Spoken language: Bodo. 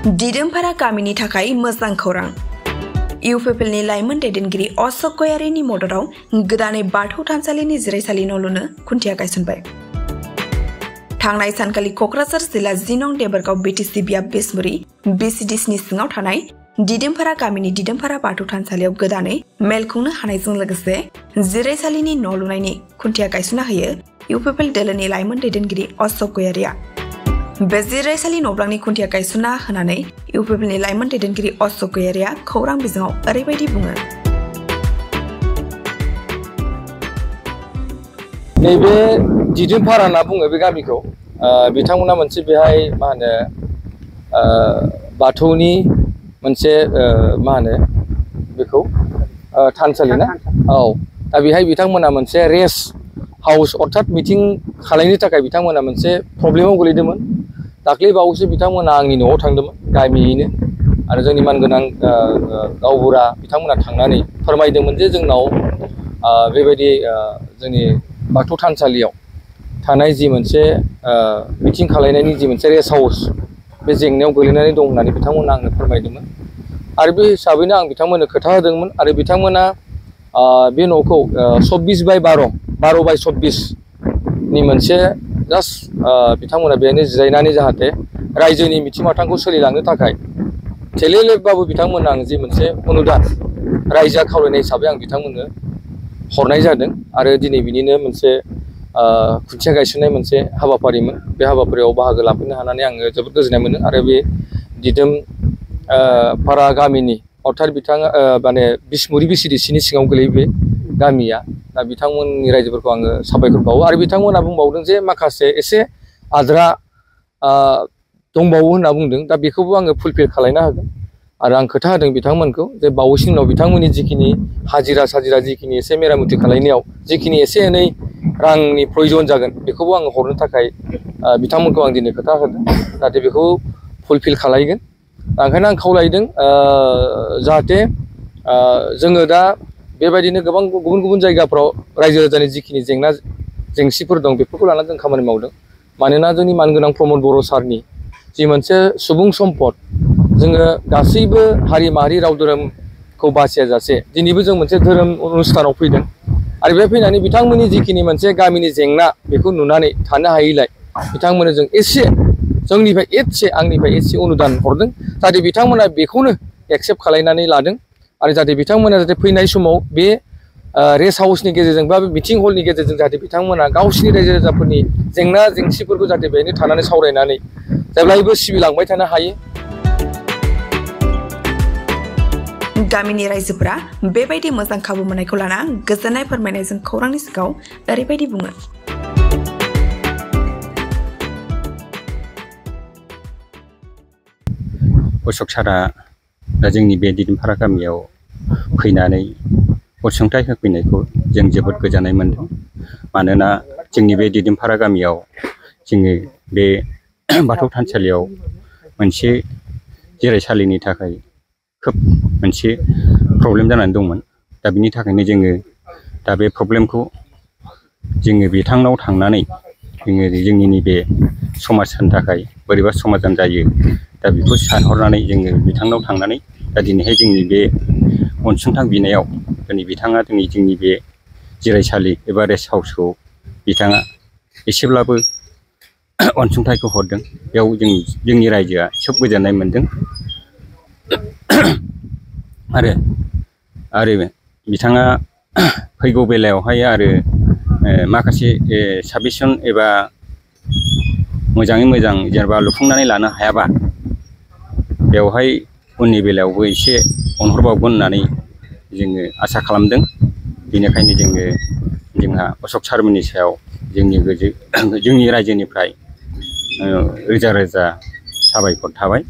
दिदोमपारा गामिनि थाखाय मोजां खौरां। इउपिपिएलनि लाइमोन दैदेनगिरि अशोक गयारीनि मददाव गोदानै बाथौ थानसालिनि जिरायसालि न' लुनो खुन्थिया गायसनबाय। थांनाय सानखालि क'क्राझार जिल्ला 10 नं देबोरगाव बिटिसि बियाब बिसमुरि बिसिडिसिनि सिङाव थानाय दिदोमपारा गामिनि दिदोमपारा बाथौ थानसालियाव गोदानै मेल खुंनो हानायजों लोगोसे जिरायसालिनि न' लुनायनि खुन्थिया गायसनना होयो इउपिपिएल दोलोनि लाइमोन दैदेनगिरि अशोक गयारीया। बे जिरायसालि न'ब्लांनि खुन्थिया गायसनना होनानै इउपिपिएलनि लाइमोन दैदेनगिरि अशोक गयारीया खौरां बिजोङाव ओरैबायदि बुङो। नैबे दिदोमपारा होनना बुङो बे गामिखौ। बिथांमोना मोनसे बेहाय मा होनो बाथौनि मोनसे मा होनो बेखौ थानसालि ना? औ, दा बेहाय बिथांमोना मोनसे रेस्ट हाउस अर्थात मिटिं खालामनो थाखाय बिथांमोना मोनसे प्रब्लेमाव गोलैदोंमोन। दाख्लै बावैसो बिथांमोना आंनि न'आव थांदोंमोन गामियैनो, आरो जोंनि मानगोनां गावबुरा बिथांमोना थांनानै फोरमायदोंमोन जे जोंनाव बेबायदि जोंनि बाथौ थानसालियाव थानाय जि मोनसे मिटिं खालामनायनि जि मोनसे रेस्ट हाउस बे जेंनायाव गोलैनानै दं होननानै बिथांमोना आंनो फोरमायदोंमोन। आरो बे हिसाबैनो आं बिथांमोननो खोथा होदोंमोन, आरो बिथांमोना बे न'खौ 24/12 नि मोनसे जास्ट बिथांमोना बेहायनो जिरायनानै जाहाथे रायजोनि मिथिं माथांखौ सोलिलांनो थाखाय थेलेलेबाबो बिथांमोना आं जि मोनसे अनुदान रायजोआ खावलायनाय हिसाबै आं बिथांमोननो हरनाय जादों। आरो दिनै बिनिनो मोनसे खुन्थिया गायसननाय मोनसे हाबाफारिमोन। बे हाबाफारियाव बाहागो लाफैनो हानानै आङो जोबोद गोजोननाय मोनो। आरो बे दिदोमपारा गामिनि अर्थात बिथाङा माने बिसमुरि बिसिडिसिनि सिङाव गोलैयो बे गामिया। दा बिथांमोननि रायजोफोरखौ आङो साबायखर बावो। आरो बिथांमोना बुंबावदों जे माखासे एसे आद्रा दंबावो होनना बुंदों। दा बेखौबो आङो फुलफिल खालामना होगोन। आरो आं खोथा होदों बिथांमोनखौ जे बावैसोनि उनाव बिथांमोननि जिखिनि हाजिरा साजिरा जिखिनि एसे मेरामति खालामनायाव जिखिनि एसे एनै रांनि प्रयजन जागोन बेखौबो आङो हरनो थाखाय बिथांमोनखौ आं दिनै खोथा होदों, जाहाथे बेखौ फुलफिल खालामगोन। ओंखायनो आं खावलायदों जाहाथे जोङो दा बेबायदिनो गोबां गुबुन गुबुन जायगाफ्राव रायजो राजानि जिखिनि जेंना जेंसिफोर दं बेफोरखौ लानानै जों खामानि मावदों। मानोना जोंनि मानगोनां प्रमद बर' सारनि जि मोनसे सुबुं सम्पद, जोङो गासैबो हारि माहारि राव धोरोमखौ बासियाजासे दिनैबो जों मोनसे धोरोम अनुष्ठानाव फैदों। आरो बे फैनानै बिथांमोननि जिखिनि मोनसे गामिनि जेंना बेखौ नुनानै थानो हायैलाय बिथांमोननो जों एसे जोंनिफ्राय आंनिफ्राय एसे अनुदान हरदों, जाहाथे बिथांमोना बेखौनो एक्सेप्ट खालामनानै लादों। आरो जाहाथे बिथांमोना फैनाय समाव बे रेस्ट हाउसनि गेजेरजों बा मिटिं हलनि गेजेरजों जाहाथे बिथांमोना गावसिनि रायजो राजाफोरनि जेंना जेंसिफोरखौ जाहाथे बेहायनो थानानै सावरायनानै जेब्लायबो सिबिलांबाय थानो हायो। गामिनि रायजोफोरा बेबायदि मोजां खाबु मोननायखौ लाना गोजोननाय फोरमायनायजों खौरांनि सिगाङाव ओरैबायदि बुङो। अशोक सारा दा जोंनि बे दिदोमपारा गामियाव फैनानै अनसुंथाइ होफैनायखौ जों जोबोद गोजोननाय मोनदों। मानोना जोंनि बे दिदोमपारा गामियाव जोङो बे बाथौ थानसालियाव मोनसे जिरायसालिनि थाखाय खोब मोनसे प्रब्लेम जानानै दंमोन। दा बिनि थाखायनो जोङो दा बे प्रब्लेमखौ जोङो बिथांनाव थांनानै जोंनि नैबे समाजनि थाखाय बोरैबा समाधान जायो दा बेखौ सानहरनानै जोङो बिथांनाव थांनानै दा दिनैहाय जोंनि बे अनसुंथाइ बिनायाव दिनै बिथाङा जोंनि बे जिरायसालि एबा रेस्ट हाउसखौ बिथाङा एसेब्लाबो अनसुंथाइखौ हरदों। बेयाव जोंनि रायजोआ खोब गोजोननाय मोनदों। आरो बिथाङा फैगौ बेलायावहाय आरो माखासे साबमिसन एबा मोजाङै मोजां जेनेबा लुफुंनानै लानो हायाबा बेवहाय उननि बेलायावबो एसे अनहरबावगोन होननानै जोङो आसा खालामदों। बेनिखायनो जोंहा अशोक सारमोननि सायाव जोंनि रायजोनिफ्राय रोजा रोजा साबायखर थाबाय।